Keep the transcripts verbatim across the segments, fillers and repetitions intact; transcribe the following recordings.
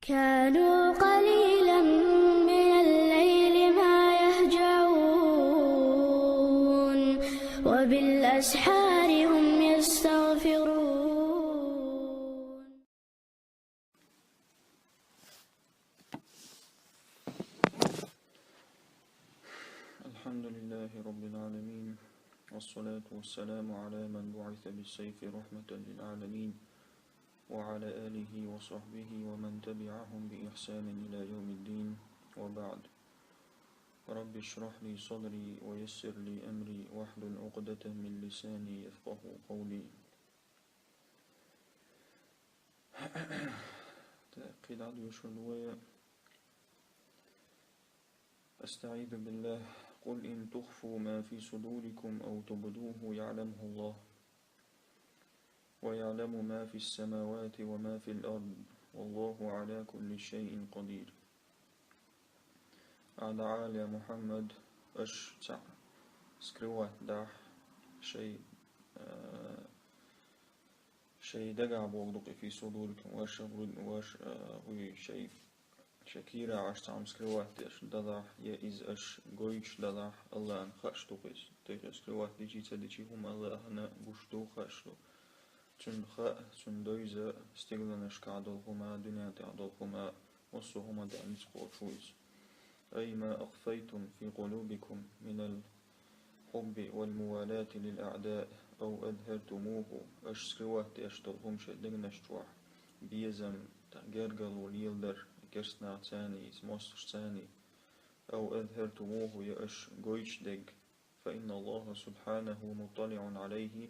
كانوا قليلا من الليل ما يهجعون، وبالأسحار هم يستغفرون. الحمد لله رب العالمين، والصلاة والسلام على من بعث بالسيف رحمة للعالمين، وعلى آله وصحبه ومن تبعهم بإحسان إلى يوم الدين، وبعد. رب اشرح لي صدري ويسر لي أمري واحلل عقدة من لساني يفقه قولي. Так, къилаъ дешур вай. أستعيذ بالله. قل إن تخفوا ما في صدوركم أو تبدوه يعلمه الله، ويعلم ما في السماوات وما في الأرض، والله على كل شيء قدير. Ӏа дӀаала, я Мухьаммад, аш цхьаъ скрывать дахь шай, э, шай дагахь боху дукъи, في صدوركم, ваша грудь, ваша, э, гӀуй шай, шай кийрахь аш цхьаъ скрывать деш далахь, я иза аш гойтуш далахь, Аллахьан хууш ду-кх иза. Тахана скрывать дичи, ца дичи хӀума Аллахьана гуш ду, хууш ду. Цунна хаьа, цунна довза стигланашкахь долу хӀума, дуьнен тӀехь долу хӀума, массо а хӀума тӀехь ницкъ кхочуш ву иза. أي ما أخفيتم في قلوبكم من الحب والموالاة للأعداء أو أظهرتموه, аш скрывать деш долу хӀума шайн дегнаш чохь, безам, гергарло леладар керстанашцаний, мостагӀчаьрцаний, أو أظهرتموه, я аш гойтуш дерг, فإن الله سبحانه مطلع عليه,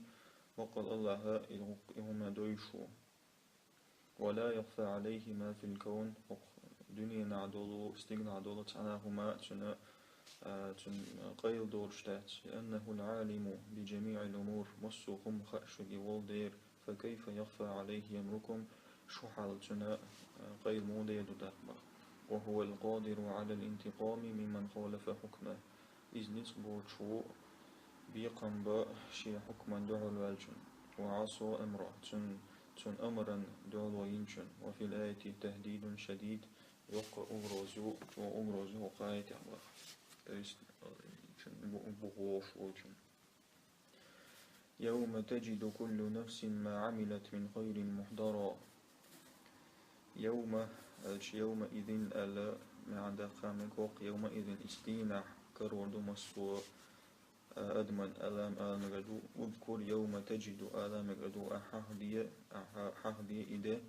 баккъалла Аллахьа и хӀу-, и хӀума довзуш ву. ولا يخفى عليه ما في الكون, хӀокху дуьненахь долу, стиглахь долу цхьана а хӀума цуьнан, а, цуьнан къайла долуш дац. لأنه العالم بجميع الأمور, массо а хӀума хууш верг волу дела, فكيف يخفى عليه أمركم, шун хьал цуьнан, а, къайла муха дер ду тӀаккха боху. وهو القادر على الانتقام ممن خالف حكمه. Иза ницкъ боцуш ву бекхам бан шен хьукман дуьхьал ваьллачунна, وعصى أمره, цуьнан, цуьнан амран дуьхьало йинчунна, وفي الآية تهديد شديد, йоккха угроза ю, чӀогӀа угроза ю хӀокху аятехь боху. То есть, э, цуьнан бу-, бу-, бохуш волчунна. يوم تجد كل نفس ما عملت من خير محضرا. يوم, аьлча, يومئذ аьлла маьӀна даккха мега хӀокху, يومئذ, иза дийнахь карор ду массо а адаман, Аллахьа ала мегар ду, اذكر يوم تجد, ала мегар ду, ахьа хьахьаде, ахьа хьахьахьаде и де,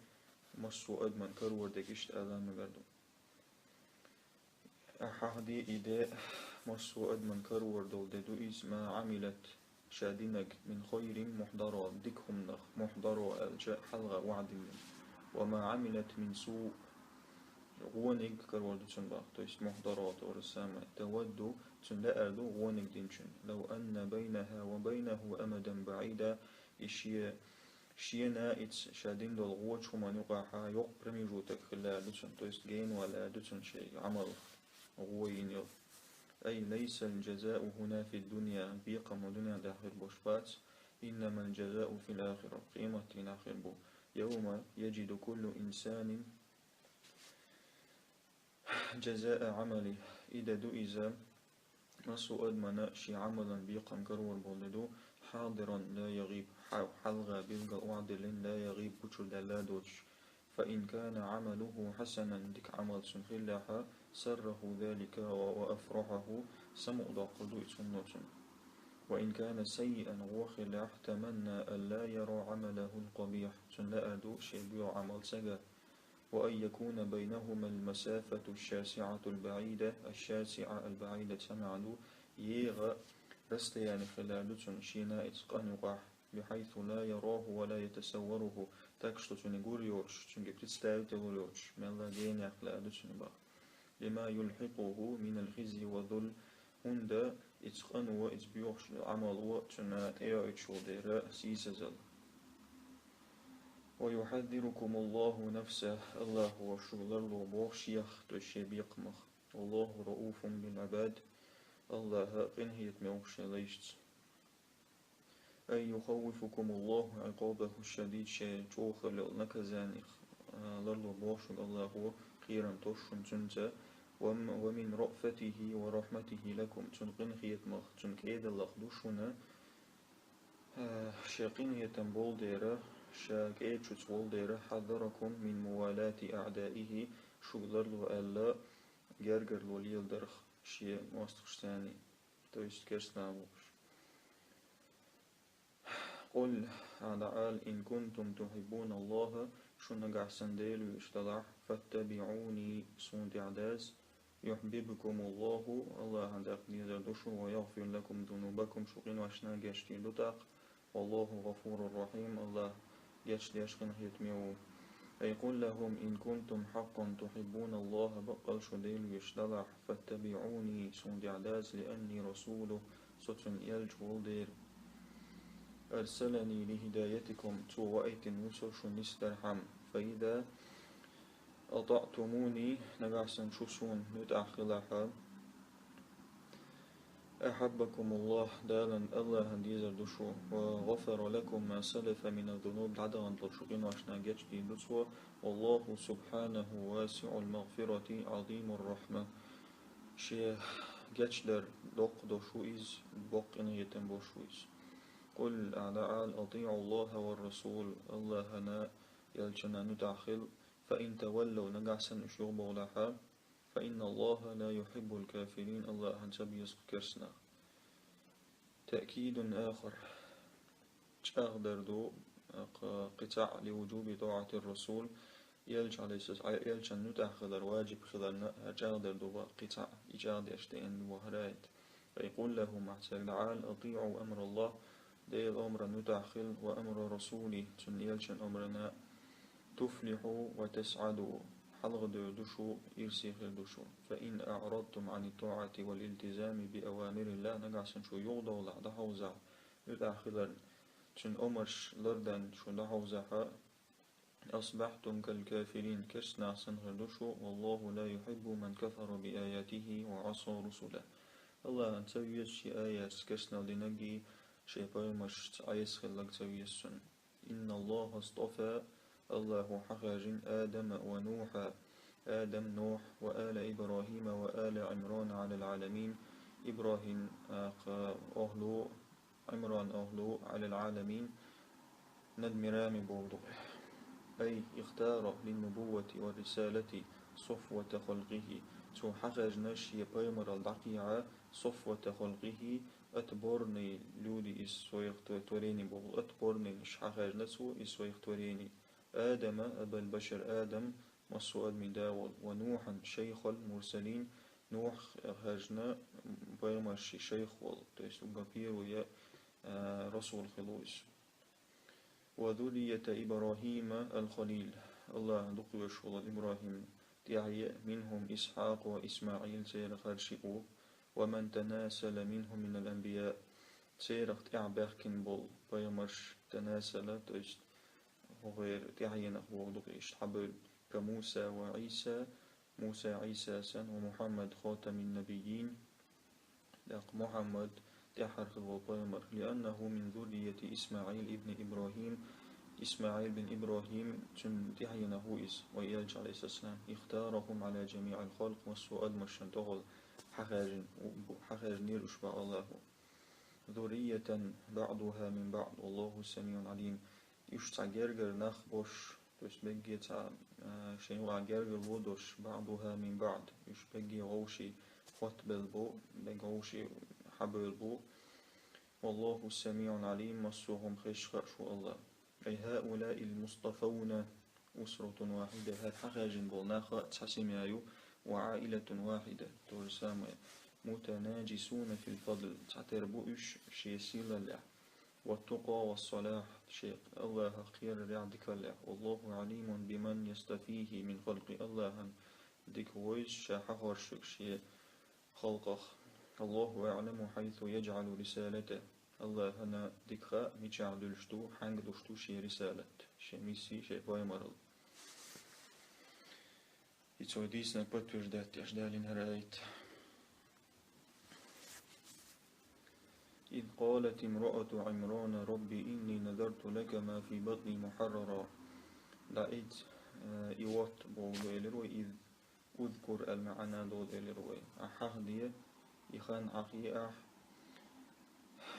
массо а адаман карор дерг иштта ала мегар ду. Ахьа хьахьахьаде и де, массо а адаман карор долу де ду иза, ما عملت, ша динарг, من خير محضرا, дика хӀуманах, محضرا аьлча, хьалха охьадиллина. وما عملت من سوء, вониг карор ду цунна боху, то есть محضرا то же самое. تود, цунна лаьар ду вониг динчунна, لو أن بينها وبينه أمدا بعيدا, и шен Шена, иза ша дина долу вочу хӀуманна юкъахь йоккха промежуток хила лаьар ду цунна, то есть генавала лаьар ду цунна шен Ӏамал гӀо йина йолу. أي ليس الجزاء هنا في الدنيا, бекхам дуьнен тӀехь хир болуш бац, إنما الجزاء في الآخرة, къематдийнахь хир бу. يوم يجد كل إنسان جزاء عمله, и де ду иза, массо а адамана шен Ӏамалан бекхам карор болу де ду, حاضرا لا يغيب, хьа-, хьалха билггал охьадиллина, لا يغيب, гучудаьлла доцуш. فإن كان عمله حسنا, дика Ӏамал цуьнан хиллехь, سره ذلك و-, وأفرحه, самукъадоккхур ду и цунна цунна. وإن كان سيئا, вон хиллехь, تمنى ألا يرى عمله القبيح, цунна лаьар ду шен боьха Ӏамал ца ган. وأن يكون بينهما المسافة الشاسعة البعيدة, الشاسعة البعيدة, цамаьхьа ду, егӀа расстояние хилар ду цунна шена иза къан юкъахь, بحيث لا يراه ولا يتصوره, так что цунна гур йоцуш, цуьнга представить лур йоцуш, мелла генех лаьар ду цунна боху. لما يلحقه من الخزي والذل, хӀунда иза къано, иза боьхачу Ӏамало цунна тӀейоуьйтуш йолу дера сийсазалла. ويحذركم الله نفسه, Аллахо шуьга ларло боху Шех, то есть шен бекхамах. والله رءوف بالعباد, Аллахь къинхетаме ву шен лайшца. أي يخوفكم الله عقابه الشديد, шен чӀогӀа хила йолу наказаниех, а, ларло боху шуьга Аллахо, кхерам тосу шуна цуьнца, ва м-, ва мин раъфатихи ва рахматихи лакум, цуьнан къинхетамах, цуьнан кӀедаллах ду шуна, а, шен къинхетам болу дера, ша кӀедачуьца волу дера, хьазаракум мин мувалати аъдаихи, шуьга ларло аьлла, гергарло леладарх шен мостагӀашца, то есть керстанаш бохуш. Къул, Ӏа дӀаала, ин кунтум тухьиббуна Аллаха, шу нагахь санна Дела вуьйш далахь, фаттабиӀуни, суна тӀаьхьа даза, юхьбибкумуллаху, Аллахьан тӀаккха дезар ду шу, ва ягӀфир лакум зунубакум, шу къиношна гечдийр ду тӀаккха, валлаху гӀафурур рахьим, Аллах гечдеш къинхетаме ву. Ай къул лахум, ин кунтум хьаккъан тухьиббуна Аллаха, баккъал шу Дела вуьйш далахь, фаттабиӀуни, суна тӀаьхьа даза, лианни расулуху, со цуьнан элча волу дера. Арсалани лихидаятикум, цо ваийтина ву со шу нисдархьама. Фаиза атаътумуни, нагахь санна шу суна муьтӀахь хилахь, ахьаббакумуллах, Далан, Аллахьан дезар ду шу, ва гӀафара лакум ма салафа мина зунуб, дӀадаханчул шу къиношна гечдийр ду цо, валлаху субхьанаху васиӀул магӀфирати Ӏазимур рахьма. Шен гечдар доккха долуш ву иза, боккха къинхетам болуш ву иза. Къул, Ӏа дӀаала, атиӀу Аллаха ва расул, Аллахьана, элчанна муьтӀахь хила, фа ин таваллав, нагахь санна уьш юхабовлахь, фа инна Аллаха ла юхьиббул кафирин, Аллахьан ца беза кху керстанах. Таъкидун ахар. ЧӀагӀдар ду, кхи-, кхин цхьаъ, ли вуджуби тӀаӀатир расул, элча, Ӏалайхиссалам, элчанна муьтӀахь хилар ваджиб хиларна, чӀагӀдар ду кхин цхьаъ, и чӀагӀдеш деана ду вахара аят. Ай къул лахум, ахь цаьрга дӀаала, атиӀу амраллах, Делан омрана муьтӀахь хила, ва амра расули, цуьнан элчан омрана, туфлихьу ва тасӀаду, хьалхадевр ду шу, ирсе хир ду шу. Фа ин аърадтум Ӏани ттаӀати вал илтизами би авамириллах, нагахь санна шу юхадовлахь, дӀахьовзахь, муьтӀахь хиларна, цуьнан омарш лардан шу дӀахьовзахь, асбахьтум кал кафирин, керстанах санна хир ду шу, валлаху ла юхьиббу ман кафара би аятихи ва Ӏаса русулах. Аллахьан ца веза шен аятца керстанал динарг а, шен пайхамаршца Ӏеса хилларг ца веза цунна. Инна Аллаха стафа, Аллахьо хьахаьржина Адама ва Нуха, Адам, Нух, ва ала ИбрахӀима ва ала ӀИмрана Ӏалал Ӏаламин, ИбрахӀим, а, кха, охӀлу, ӀИмран охӀлу, Ӏалал Ӏаламин, над мирами бохург ду. Ай ихтара линнубуввати ва рисалати сафвата халкъихи, цо хьахаьржина шен пайхамаралла дӀакхехьа, сафвата халкъихи, отборные люди из своих тво-, творений боху, отборныйш хьахаьржина цо из своих творений. Адама, Абал-Башар Адам, массо а адамийн да волу, ва Нухан шайхал мурсалин, Нух хаьржина пайхамаршийн шайх волу, то есть уггар первый, а, расул хилла ву иза. Ва зуррията ИбрахӀима ал-Халил, Аллахьан дукхавезаш волу ИбрахӀим тӀаьхье, минхум Исхьакъ ва ИсмаӀил, церан хӀара шиъ ву, ва ман танасала минхум минал анбияъ, церах тӀаьхьа баьхкина болу пайхамарш, танасала, то есть хӀокхеран тӀаьхьенах бохург ду-кх иштта, хьабевлла, ка Муса ва Ӏийса, Муса, Ӏийса санна, ва Мухьаммад хатамин набиййин, тӀаккха Мухьаммад тӀаьххьара хилла волу пайхамар, лианнаху мин зуррияти ИсмаӀил ибни ИбрахӀим, ИсмаӀил бин ИбрахӀим, цуьнан тӀаьхьенах ву иза, вай элча, Ӏалайхиссалам, ихтарахум Ӏала жамиӀил халкъ, массо а адамашна тӀехула хьахаьржина, хьахаьржинера уьш боху Аллахо. Зурриятан баъдуха мин баъд, валлаху самиъун Ӏалим. Уьш цхьа гергара нах болуш, то есть мегге цхьа, а, шайн юкъахь гергарло долуш, баъдуха мин баъд, уьш мегге вовшийн хоттабелла бу, мегге вовшийн хьабевлла бу. Валлаху самиъун Ӏалим, массо а хӀума хезаш хууш ву Аллах. Ай хӀаулаил мустафавна усратун вахьида, хӀара хьахаьржина болу нах цхьа семья ю, ва Ӏаилатун вахьида, то же самое, мутанаджисуна фил фадл, цхьатера бу уьш шен сийлаллехь, ва ттукъа ва ссалахь, шен Аллахах кхерарехь, дикаллехь, валлаху Ӏалимун биман ястафихи мин халкъи, Аллахьан дика вевза ша хьахоржуш верг шен халкъах. Аллаху аъламу хьайсу яджӀалу рисалатаху. Аллахьана дика хаьа, мичахь дуьллуш ду, хьаьнга луш ду шен рисалат, шен миссия, шен пайхамаралла. И цо дийцинарг подтверждать деш далийна хӀара аят. إذ قالت امرأة عمران رب إني نذرت لك ما في بطني محررا. ДӀаэца, э, и вот боху ду элира вай, из اذكر аьлла маьӀна долу элира вай. Ахьа хьахде, и хан хьахе ахь.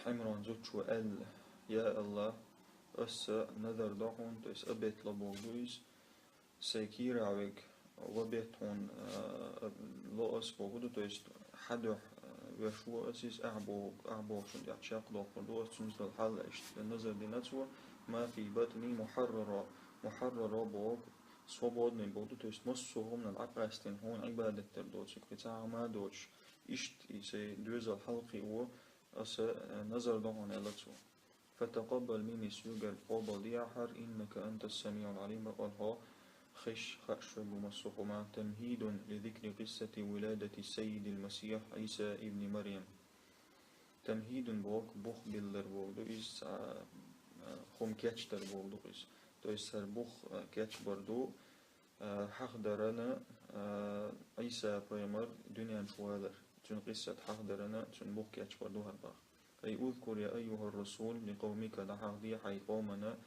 Ӏимран зудчо аьлла: «Я АллахӀ, аса назар до хьуна», то есть обет ло боху ду иза, «сайн кийрахь верг ло бетта хьуна, э, ло ас боху ду», то есть хьан дуьхьа, э, веш ву ас иза, ахь боху, ахь бохучун тӀехь чекхдоккхур ду ас, цуьнца долу хьал иштта назар дина цо, «ما في بطني محررا», محررا боху, свободный боху ду, то есть массо а хӀуманна дӀакъаьстина хьуна Ӏибадат дар доцург, кхин цхьа хӀума а доцуш, иштта и сайн доьзал хьалакхио, аса, э, назар до хьуна аьлла цо. «فتقبل مني», соьгара къобалде ахьара, «إنك أنت السميع العليم», бакъ хьо хезаш, хууш верг ву массо а хӀума. تمهيد لذكر قصة ولادة السيد المسيح عيسى ابن مريم. تمهيد боху, бух биллар боху ду иза, цхьа, а, хӀума кечдар боху ду иза. То есть хӀара бух, а, кечбар ду, а, хьахдаран, а, Ӏийса пайхамар дуьнен чу валар. Цуьнан къиссат хьахдаран, цуьнан бух кечбар ду хӀара боху. أي اذكر يا أيها الرسول لقومك, дӀахьахде хьайн къомана,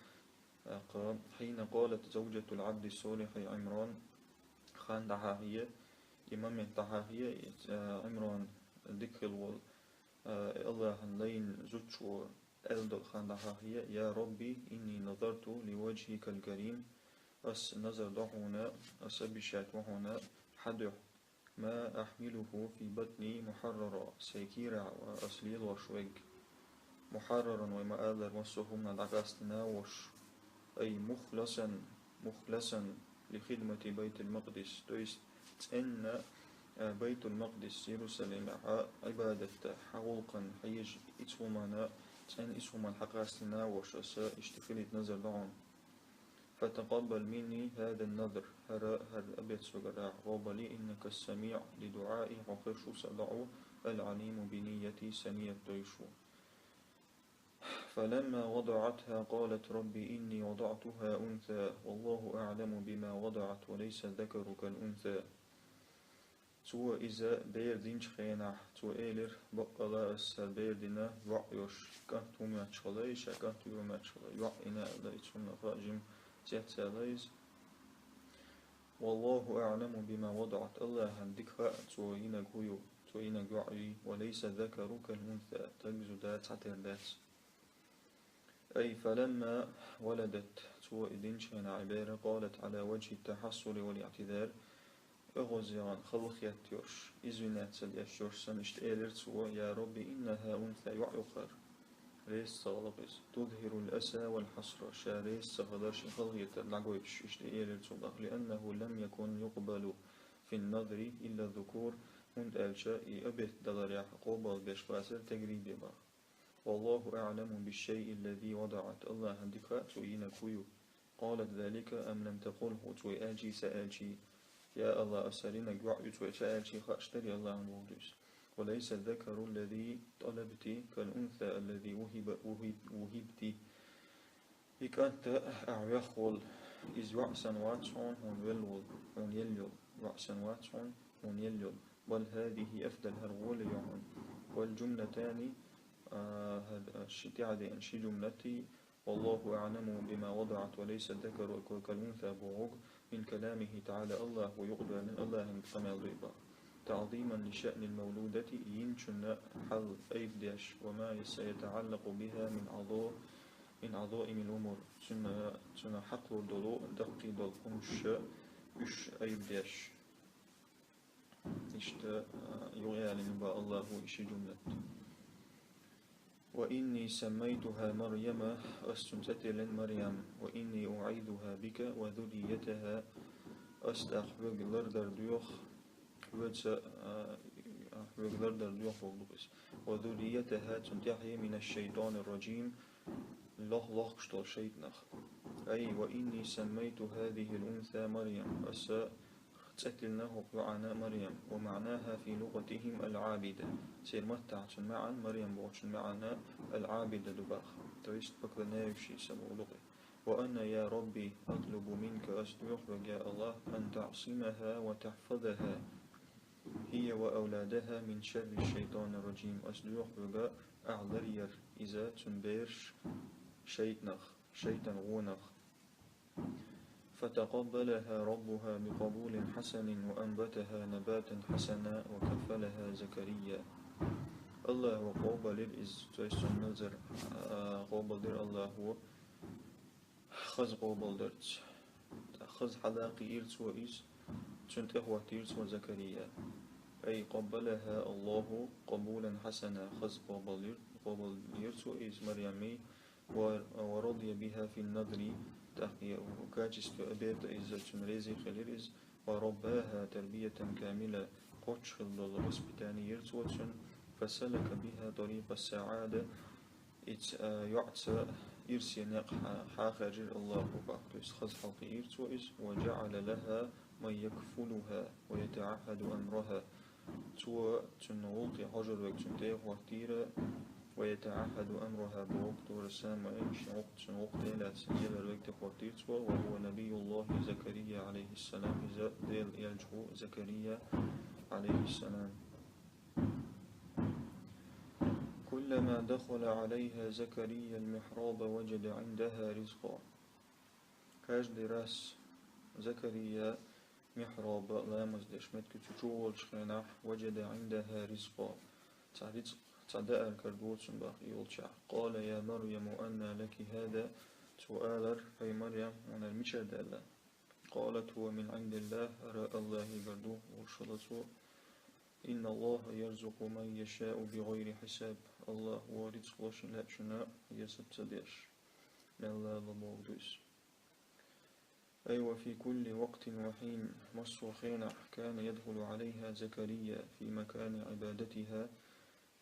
а, кха, حين قالت زوجة العبد الصالح عمران, хан дӀахьахе, и момент дӀахьахе, а, Ӏимран дика хилла волу, а, АллахӀан лайна зудчо аьлла долу хан дӀахьахе: «يا رب إني نذرت لوجهك الكريم», ас назар до хьуна, ас обещать ву хьуна хьан дуьхьа, «ما أحمله في بطني محررا», сайн кийрахь ас лелош верг, محررا, вай ма-аллара, массо а хӀуманна дӀакъаьстина а волуш, أي مخلصا، مخلصا لخدمة بيت المقدس, то есть цӀенна, а, Байтул-Макъдис, Иерусалимехь Ӏибадатна, хьан гӀуллакхна хьежа, иза хӀуманна, цӀенна иза хӀуманна хьакъаьстина а волуш, аса иштта хилийта назар до хьуна. «فتقبل مني هذا النذر», хӀара, хӀара обет соьгара къобалде, «إنك السميع لدعائي», хьо хезаш ву сан доӀа, «العليم بنيتي», сан ният дойуш ву. فلما وضعتها قالت رب إني وضعتها أنثى والله أعلم بما وضعت وليس الذكر كالأنثى. Цо иза бер динчу хенахь, цо элира: «Баккъала ас сан бер дина йоӀ йолуш, кӀант ву моьттуш хила иза, ша кӀант вуй моьттуш хила, йоӀ йина», аьлла, иза хӀуманах жима цецваьлла иза. «والله أعلم بما وضعت», АллахӀан дика хаьа цо йинарг хӀун ю, цо йинарг йоӀ юй, «وليس الذكر كالأنثى», стаг зуда цхьатера дац. أي فلما ولدت, цо и динчу хенахь и бер, قالت على وجه التحسر والاعتذار, оьгӀазъяхана халахетта йолуш, извиняться деш йолуш санна, иштта элира цо: «يا رب إنها أنثى», йоӀ ю хӀара. Реза ца хиларх иза. «تظهر الأسى والحسرة», ша реза ца хилар, шен халахетар дӀагойтуш, иштта элира цо боху, «لأنه لم يكن يقبل في النذر إلا الذكور», хӀунда аьлча и обет даларехь къобалбеш бацара стеган бен боху. «والله أعلم بالشيء الذي وضعت», АллахӀан дика хаьа цо йинарг хӀун ю. «قالت ذلك أم لم تقله», цо и аьлчий, ца аьлчий, «Я АллахӀ, ас хӀара йинарг йоӀ ю», цо и ца аьлчий, хууш дарий АллахӀан, боху иза. «وليس الذكر الذي طلبت كالأنثى الذي وهب، وهب، وهبت». И кӀант ахь вехна волу, иза йоӀ санна вац хьуна, хьуна велла волу, хьуна елла йолу, йоӀ санна вац хьуна, хьуна елла йолу. «بل هذه أفضل», хӀара гӀоле ю хьуна. «والجملتان», а, хӀара, а, ши тӀаьхьадеана ши жумлатий, «والله أعلم بما وضعت وليس الذكر كالأنثى» бохург, «من كلامه تعالى», АллахӀ ву юкъадоьллина, АллахӀан къамел ду и боху. «تعظيما لشأن المولودة», йинчунна хьал айба деш, «وما سيتعلق بها من عظا-، من عظائم الأمور», цунна, цунна хьакхалур долу даккхий долу хӀумнаш, уьш айба деш. Иштта, а, юкъаялийна боху АллахӀа и ши жумлат. «وإني سميتها مريم», ас цунна цӀе тиллина Марьям, «وإني أعيذها بك وذريتها», ас тӀаккха хьоьга лардар доьху, хьоьца, а, хьоьга лардар доьху боху иза. «وذريتها», цунна тӀаьхье, «من الشيطان الرجيم», лох-, лохкуш долу шайтӀанах. «أي وإني سميت هذه الأنثى مريم», аса цӀе тиллина хӀокху йоӀана Марьям, «ومعناها في لغتهم العابدة». Церан маттахь цуьнан маьӀна, Марьям бохучун маьӀна «العابدة» ду боху, то есть поклоняющийся боху ду-кх. «وأنا يا رب أطلب منك», ас доьху хьоьга, я АллахӀ, «أن تعصمها وتحفظها هي وأولادها من شر الشيطان الرجيم». Ас доьху хьоьга, ахь ларъяр иза, цуьнан бераш, шайтӀанах, шайтӀан гӀонах. فتقبلها ربها بقبول حسن وأنبتها نباتا حسنا وكفلها زكريا. Аллахӏа къобалйир из, то есть цун назар, а, къобалдир Аллахӏа, хаза къобалдарца. Хаза хьалакхийра цо из, цунна тӏехӏоттийра цо Закария. أي قبلها الله قبولا حسنا, хаза къобалйир-, къобалйира цо из Марьяма, و-, ورضي بها في النذر, тӏаккха качестве обета из цунна реза хилира из, ورباها تربية كاملة, кхоччуш хила дола воспитание йира цо цунна, فسلك بها طريق السعادة, ицца, а, йоӏца ирсе никъ хьа-, хьахаьржира Аллахӏа, то есть хаза хьалкхийра цо из, وجعل لها من يكفلها ويتعهد أمرها. Цо цунна гӏулакхе хьожар вег цунна тӏехӏоттийра, ويتعهد أمرها боху то же самое, шен гӏулакх, цунна гӏулакх тӏелаьцна лелар вег тӏехӏоттийра цо, وهو نبي الله زكريا عليه السلام, иза Делан элча ву Закария, عليه السلام. كلما دخل عليها زكريا المحراب وجد عندها رزقا. Каждый раз Закария михьраба, ламаз деш меттиге чу чуволчу хенахь, وجد عندها رزقا, цхьа рицкъ, цхьа даар карадора цунна боху и йолчохь. قال يا مريم أنى لك هذا, цо алар: «Хьай Марьям, хьуна хӀара мичара даьлла?» قالت هو من عند الله, хӀара Аллахьигара ду, олуш хилла цо. إن الله يرزق من يشاء بغير حساب, Аллахьа рицкъ ло шен лаьа шуна, хьесап ца деш. Мел лала боху ду иза. أي وفي كل وقت وحين, массо а хенахь, كان يدخل عليها زكريا في مكان عبادتها,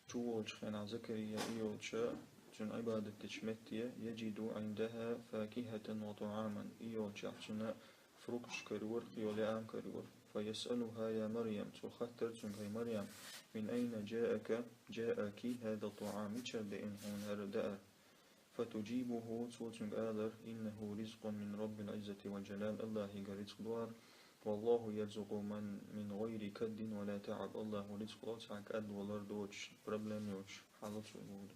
чуволчу хенахь Закария и йолчу, цуьнан Ӏибадат дечу метте, يجد عندها فاكهة وطعاما, и йолчохь цунна фрукташ карайора, кхин йолу яа карайора. فيسألها يا مريم, цо хаттар цуьнга: «Хьай Марьям, من أين جاءك, جاءك هذا الطعام, мичара деана хьуна хӀара даар?» فتجيبه, цо цуьнга алар: إنه رزق من رب العزة والجلال, Аллахьигара рицкъ ду хӀара. والله يرزق من من غير كد ولا تعب, Аллахьа рицкъ ло цхьа кӀадвалар доцуш, проблема йоцуш, хьал цо лур ду.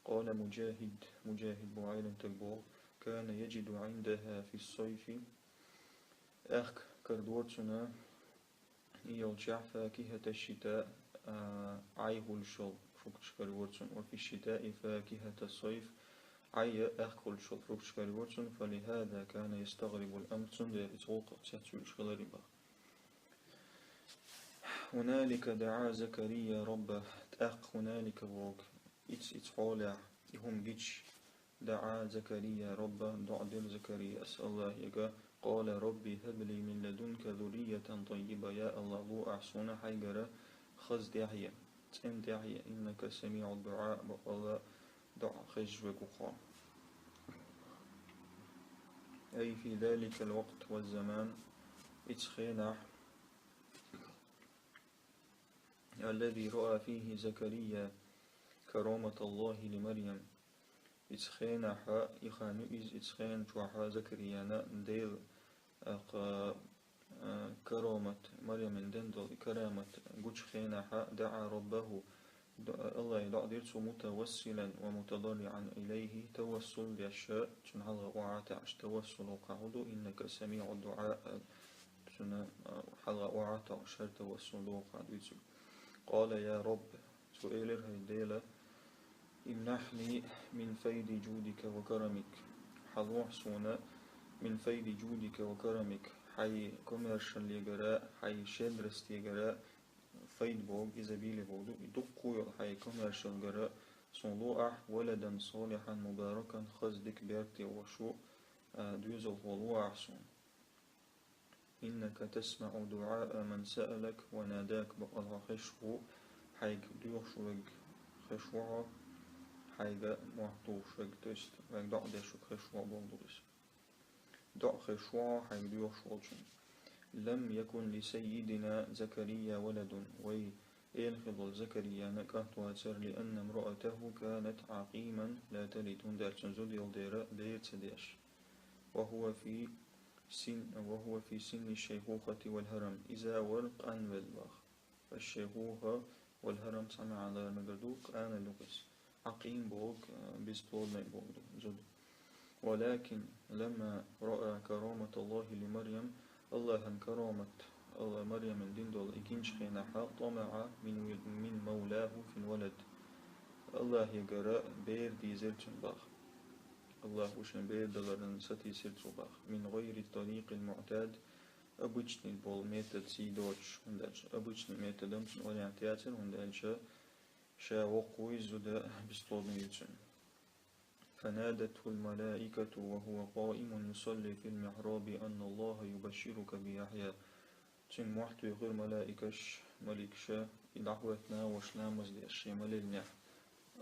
قال مجاهد, Муджахид боху Ӏеламстаг боху: كان يجد عندها في الصيف, аьхка карадора цунна и йолчохь, فاكهة الشتاء, а, Ӏай хуьлуш йолу фрукташ карайора цунна, وفي الشتاء فاكهة الصيف, Ӏай а аьхка хуьлуш йолу фрукташ карайора цунна, فلهذا كان يستغرب الأمر, цундела иза гӀуллакх цецвуьйлуш хилар и боху. هنالك دعا زكريا ربه, тӀаккха هنالك боху, иц-, ица хьолехь, и хӀума гича, دعا زكريا ربه, доӀа дира Закарияс Аллахьега: قال رب هب لي من لدنك ذرية طيبة, я Аллахь, ло ахь суна хьайгара хаза тӀаьхье, цӀена тӀаьхье, إنك سميع الدعاء, бакъалла доӀа хезаш верг ву хьо. أي في ذلك الوقت والزمان, ица хенахь, الذي رأى فيه زكريا كرامة الله لمريم. Ица хенахь, и хан ю иза, ица хенан чохь Закарияна Дела, а, кха-, а, каромат, Марьямна дина долу и карамат гучу хенахь, دعا ربه, д-, Аллахье доӀа дира цо, متوسلا ومتضرعا إليه, тавассул деш, цунна хьалха охьа а таьӀаш, тавассул ву кхаьа хӀун ду, إنك سميع الدعاء, цунна, а, хьалха охьа а тоьуш, хӀара тавассул ду кхаьа дуьйцург. قال يا رب, цо элира: «ХӀай Дела, امنحني من فيض جودك وكرمك, хьалохьа суна من فيض جودك وكرمك, хьайн комаьршаллегара, хьайн щедростегара, файд боху, изобилие боху ду, и дуккха йолу хьайн комаьршаллегара суна ло ахь, ولدا صالحا مباركا, хаза дика беркате волуш ву, а, доьзалхо ло ахь суна. إنك تسمع دعاء من سألك وناداك, бакъалла хьо хезаш ву хьайга доьхуш верг, хезаш ву хьо хьайга мохь тухуш верг, то есть вайга доӀа деш верг, хезаш ву хьо», боху ду иза. ДоӀа хезаш ву хьо хьайга доьхуш волчунна. لم يكن لسيدنا زكريا ولد, вай эла хилла волу Закарияна кӀант вацара, لأن امرأته كانت عقيما لا تلد, хӀунда аьлча цуьнан зуда йолу дела бер ца деш. وهو في سن، وهو في سن الشيخوخة والهرم, иза вара къанвелла боху. الشيخوخة والهرم цхьа маьӀна лара мегар ду, къанвелла ву иза. Ӏакъим боху, а, бесплодный боху ду, зуда. ولكن لما رأى كرامة الله لمريم, Аллахьан карамат, Алла Марьямна дина долу и гинчу хенахь, طمع من, من مولاه في الولد, Аллахьегара бер дийзира цунна боху. Аллахь ву шен бер даларна сатийсира цо боху. من غير الطريق المعتاد, обычный болу метод сий доцуш, хӀунда аьлча обычный методом цуьнан вариант яцара, хӀунда аьлча ша воккха ву иза, зуда бесплодный ю цуьнан. فنادته الملائكة وهو قائم يصلي في المحراب أن الله يبشرك بيحيى. Цуьнга мохь туьйхира малаикаш, маликаша, и дӀахӀоьттина, вуьш ламаз деш шен ма леллинехь.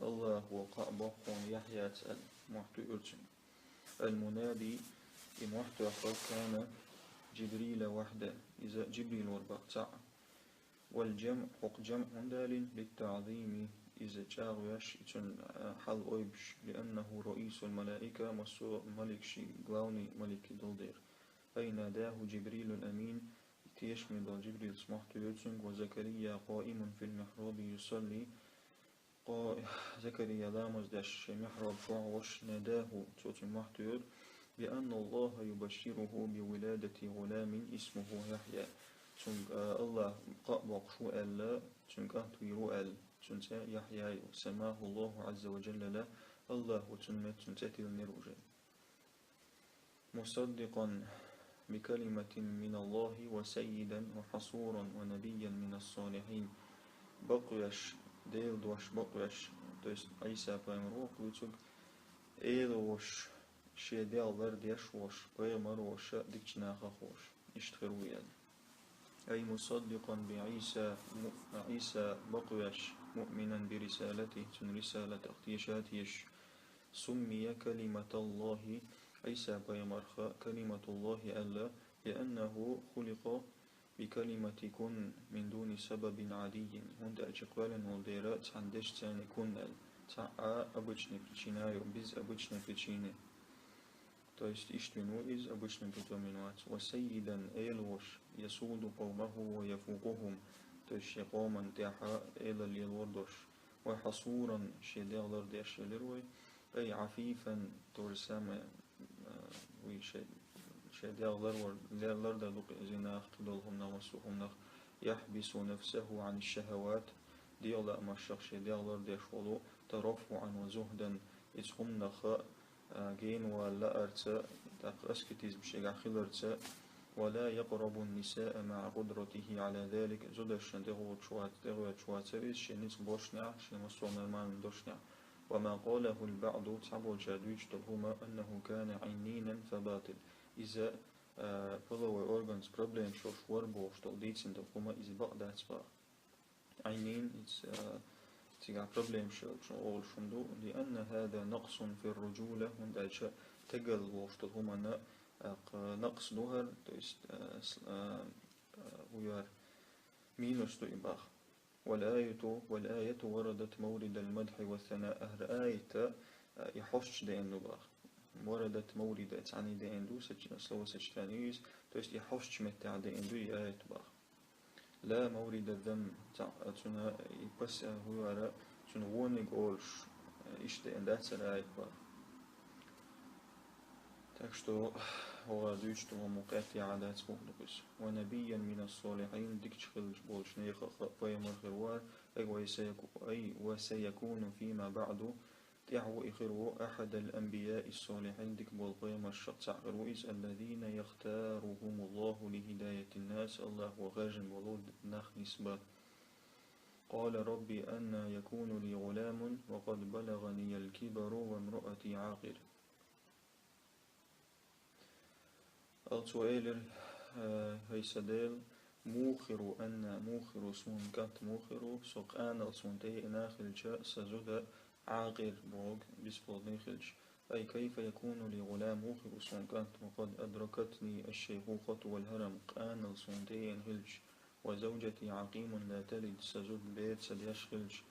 Аллахьо кхаъ боккхуна Яхьяца аьлла, мохь туьйхира цуьнга. المنادي, и мохь тоьхнарг كان جبريل وحده, иза Джибрил вара боху цхьаъ. والجمع, хӀокху جمع хӀунда аьлла, للتعظيم, иза чӀагӀвеш, и цуьнан, а, хьал ойбуш, لأنه رئيس الملائكة, массо а маликашийн главный малик долу дела. أي ناداه جبريل الأمين, тешаме долу Джибрила мохь туьйхира цуьнга, وزكريا قائم في المحراب يصلي, кхо Закария ламаз деш шен михьраб чохь волуш, ناداه, цо цуьнга мохь туьйхира, بأن الله يبشره بولادة غلام اسمه يحيى. Цуьнга, а, Аллахь кхаъ боккхуш ву аьлла, цуьнан кӀант вийр ву аьлла, цуьнан цӀе Яхьъя ю. سماه الله عز وجل له, Аллахьо цуьнан метта цуьнан цӀе тиллинера уже. مصدقا بكلمة من الله وسيدا وحصورا ونبيا من الصالحين. Бакъвеш, Делан дош бакъвеш, то есть Ӏийса пайхамар ву кху вуьцург, Эла волуш, шен дегӀ лардеш волуш, пайхамар волуш, дикачу нахах волуш, иштта хир ву аьлла. أي مصدقا بعيسى, му-, Ӏийса бакъвеш, مؤمنا برسالته, цуьнан рисалатах теша а тешаш. سمي كلمة الله, Ӏийса пайхамарх كلمة الله аьлла, لأنه خلق بكلمة كن من دون سبب عادي, хӀунда аьлча кхоьллина волу дела цхьана дешца цунна كن аьлла, цхьа а обычный причина а ю, без обычной причины. То есть иштта вина ву иза, обычным путём вина вац. وسيدا, Эла волуш, يسود قومه ويفوقهم, то есть шен къоманна тӀехь а эла лелор долуш. وحصورا, шен дегӀ лардеш елира вай. أي عفيفا, то же самое, а, вуй шен, шен дегӀ лар-, лар-, лардан ду-кх иза нах, кхидолу хӀуманах, массо а хӀуманах. يحبس نفسه عن الشهوات, дегӀан лаамашах шен дегӀ лардеш волу, ترفعا وزهدا, иза хӀуманах а, генавала лаарца, тӀаккха аскетизм шегахь хиларца, ولا يقرب النساء مع قدرته على ذلك, зударшна тӀегӀоьттуш вац-, тӀегӀоьттуш вацара иза шен ницкъ болчохь, шен массо а нормальни долчохь. وما قاله البعض, цхьаболчара дуьйцуш долу хӀума, أنه كان عنينا فباطل. Иза, а, половой органца проблемаш йолуш вара бохуш долу дийцина долу хӀума, иза бакъ дац боху. Ӏинин, иза, а, цигахь проблемаш йолчу олуш хӀума ду, لأن هذا نقص في الرجولة, хӀунда аьлча тегал волуш долу хӀуманна, а, кх-, накъс ду хӀара, то есть, а, с-, а, а, вуьяр, минус ду и боху. والآية، والآية وردت مورد المدح والثناء, хӀара аят, а, и хьосташ деана ду боху. وردت موردا, цхьаьна деана ду, соч-, словосочетание иза, то есть и хьосташ меттехь деана ду и аят боху. لا مورد الذم, цхьа-, цуьнан и пас-, а, хӀуьяра, цуьнан вониг олуш, а, иштта деана дац хӀара аят боху. Так что, хӀора дуьйцуш долу хӀума къаьтта яхьа дац боху иза. ونبيا من الصالحين, дикачу хиллачу болчу нехах пайхамар хир вара, أي وسيكو-, أي وسيكون فيما بعد, тӀаьхьа ву и хир ву, أحد الأنبياء الصالحين, дика болу пайхамаршах цхьаъ хир ву иза, الذين يختارهم الله لهداية الناس, Аллахьо хаьржина болу нах нисбан. قال رب أنى يكون لي غلام وقد بلغني الكبر وامرأتي عاقر. Ал цо элира, э, хӀай сан Дела, муха хир ву, анна, муха хир ву, суна кӀант муха хир ву, со къанал суна тӀееана хилча, сан зуда Ӏакъир боху, бесплодный хилча. أي كيف يكون لي غلام, муха хир ву суна кӀант, وقد أدركتني الشيخوخة والهرم, къанал суна тӀееана хилча, وزوجتي عقيم لا تلد, сан зуда бер ца деш хилча.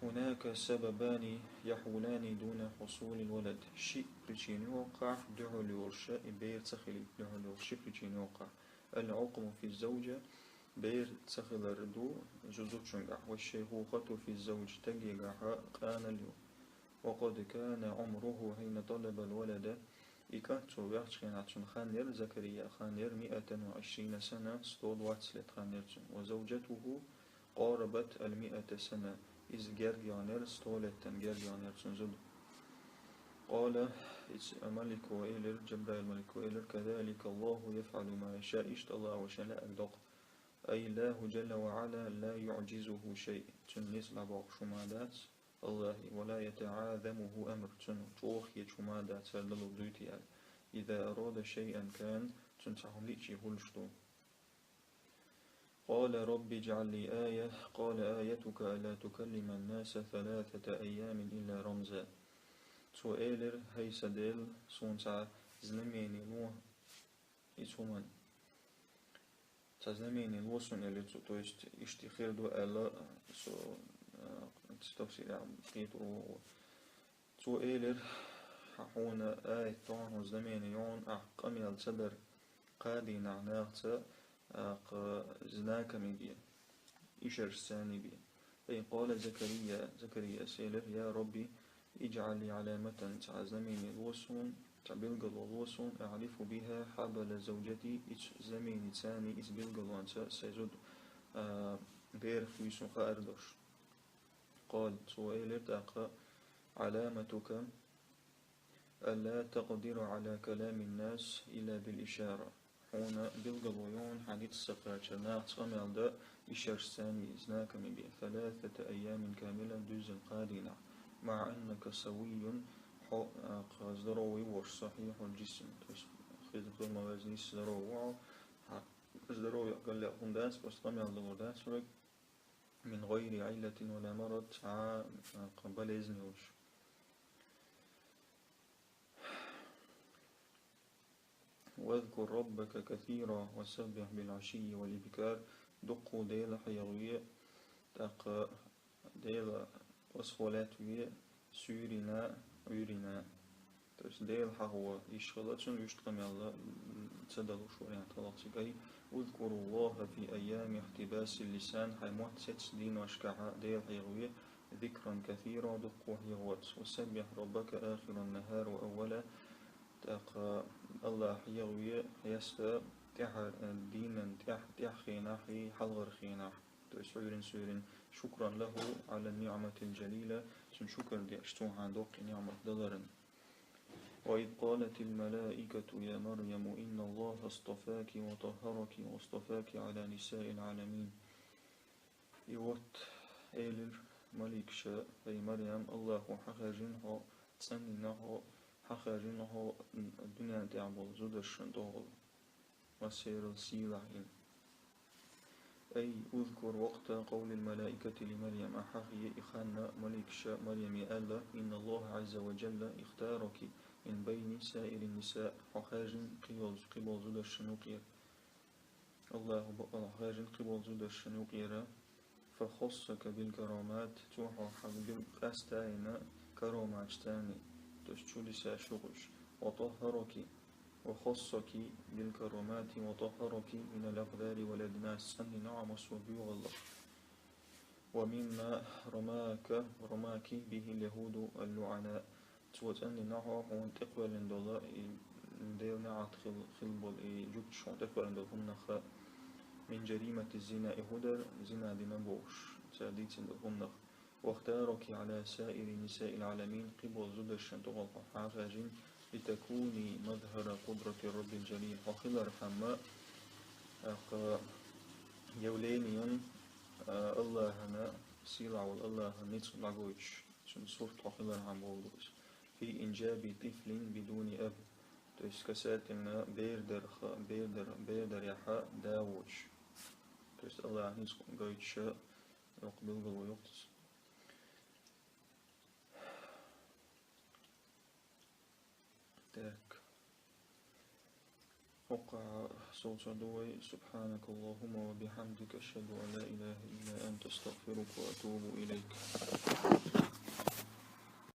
هناك سببان يحولان دون حصول الولد. Ши причина ю хӀокхахь, дуьхьал йолуш и бер ца хилийта дуьхьал йолуш ши причина ю хӀокхахь. العقم في الزوجة, бер ца хилар ду зу-, зудчуьнгахь, والشيخوخة في الزوج, стагегахь къанал ю. وقد كان عمره حين طلب الولد. И кӀант цо ваьхча хенахь цуьнан хан яра, Закариян хан яра, مائة وعشرين سنة, сто двадцать лет хан яра цуьнан. وزوجته قاربت المائة سنة. Иза герга яханера, сто леттан герга яханера цуьнан зуда. قال, иза малико элира, Джабраил малико элира: كذلك الله يفعل ما يشاء, иштта Аллахо шен лаьрг доккху. أي الله جل وعلا لا يعجزه شيء, цуьнан ницкъ дӀабоккхуш хӀума дац Аллахьан, ولا يتعاظمه أمر, цуьнан чӀогӀа хеташ хӀума дац, хӀара далур дуй те аьлла. إذا أراد شيئا كان, цуьнан цхьа хӀума лиъча хуьлуш ду. قال رب اجعل لي آية. قال آيتك ألا تكلم الناس ثلاثة أيام إلا رمزا. Цо элира: хӀай сан Дела, суна цхьа знамени ло, иза хӀуманна. Цхьа знамени ло суна, элира цо, то есть иштта хир ду аьлла, со, а, тафсирехь кхетар ву. Цо элира: хьуна аят ду хьуна, знамени ю хьуна, ахь къамел ца дар кхаа дийнахь нахаца, а, кху знаками бен, ишарашца царна бен. أي قال زكريا, Закарияс элира: يا رب اجعل لي علامة, цхьа знамени ло суна, цхьа билгало ло суна, أعرف بها حبل زوجتي, иза знаменица, иза билгалонца сайн зуда, а, берах вуй суна хаар долуш. قال, цо элира тӀаккха: علامتك ألا تقدر على كلام الناس إلا بالإشارة. Хьуна билгало ю хьуна, хьан ницкъ ца кхачар нахаца къамел дан ишарашца, знаками бен, ثلاثة أيام كاملة, дуьззина кхаа дийнахь, مع أنك سوي, хьо, а, кху здоровый волуш, صحيح الجسم, то есть хи-, хила ма-веззара нийса здоровый ву хьо, хьан здоровьех галлех хӀума дац, просто къамел далур дац вайга, من غير علة ولا مرض, цхьа, а, кху болезнь йолуш. واذكر ربك كثيرا وسبح بالعشي والإبكار, дуккха Дела хьехаве, тӀаккха Дела восхвалять ве суьйранна, Ӏуьйранна. То есть Дела хьахо йиш хилла цунна, вуьшта къамел дан ца далуш вариант хилла цига. أي اذكروا الله في أيام احتباس اللسان, хьайн мотт сецна дийношкахь Дела хьехаве, ذكرا كثيرا, дуккха хьехаварца, وسبح ربك آخر النهار وأوله, тӀаккха Аллах хьехаве хьеста тӀаьхьара, дийнан тӀаьхь-, тӀаьхьа хенахь, хьалхара хенахь, то есть Ӏуьйранна суьйранна, شكرا له على النعمة الجليلة, цунна шукар деш, цо хьан доккхий ниӀмат даларна. وإذ قالت الملائكة يا مريم إن الله اصطفاك وطهرك واصطفاك على نساء العالمين. И вот элира маликаша: хӀай Марьям, Аллахо хьахаьржина хьо, цӀанйина хьо, хьахаьржина хьо дуьнен тӀехь болу зударшна тӀехула, массерал сийлахь йина. أي اذكر وقت قول الملائكة لمريم, ахь хьахе и хан, маликаша Марьяме аьлла: إن الله عز وجل اختارك من بين سائر النساء, хьо хаьржина кхин йолчу, кхин болу зударшна юкъера. Аллахо бакъ хьахаьржина кхин болу зударшна юкъера. فخصك بالكرامات, цо хьо хьан бил къаьстина караматашца, то есть чудесаш ю-кх уьш. وطهرك, وخصك بالكرامات وطهرك من الأقذار والأدناس, цӀанйина хьо массо а боьхаллах. ومما رماك، رماك به اليهود اللعناء. Цо цӀанйина хьо хьуна тӀекхоьллина долу и Делан неӀалт хила, хила болу и жуьгташ хьуна тӀекхоьллина долу хӀуманах а. من جريمة الزنا, и хӀун дара, зина дина бохуш, цара дийцина долу хӀуманах. واختارك على سائر نساء العالمين, кхин болу зударшна тӀехула хьо хьахаьржина, لتكوني مظهر قدرة الرب الجليل, хьо хилархьама, тӀаккха явлением, а, Аллахьана, сийлахь волу Аллахьан ницкъ дӀагойтуш, цуьнан сурт хьо хилархьама боху иза. في إنجاب طفل بدون أب, то есть касательно бер дарх, бер дар, бер дарехь да воцуш. То есть Аллахьан ницкъ гойтуш, йоккха билгало ю-кх иза. Так. ХӀокху совцур ду вай. سبحانك اللهم وبحمدك، أشهد أن لا إله إلا أنت، أستغفرك وأتوب إليك.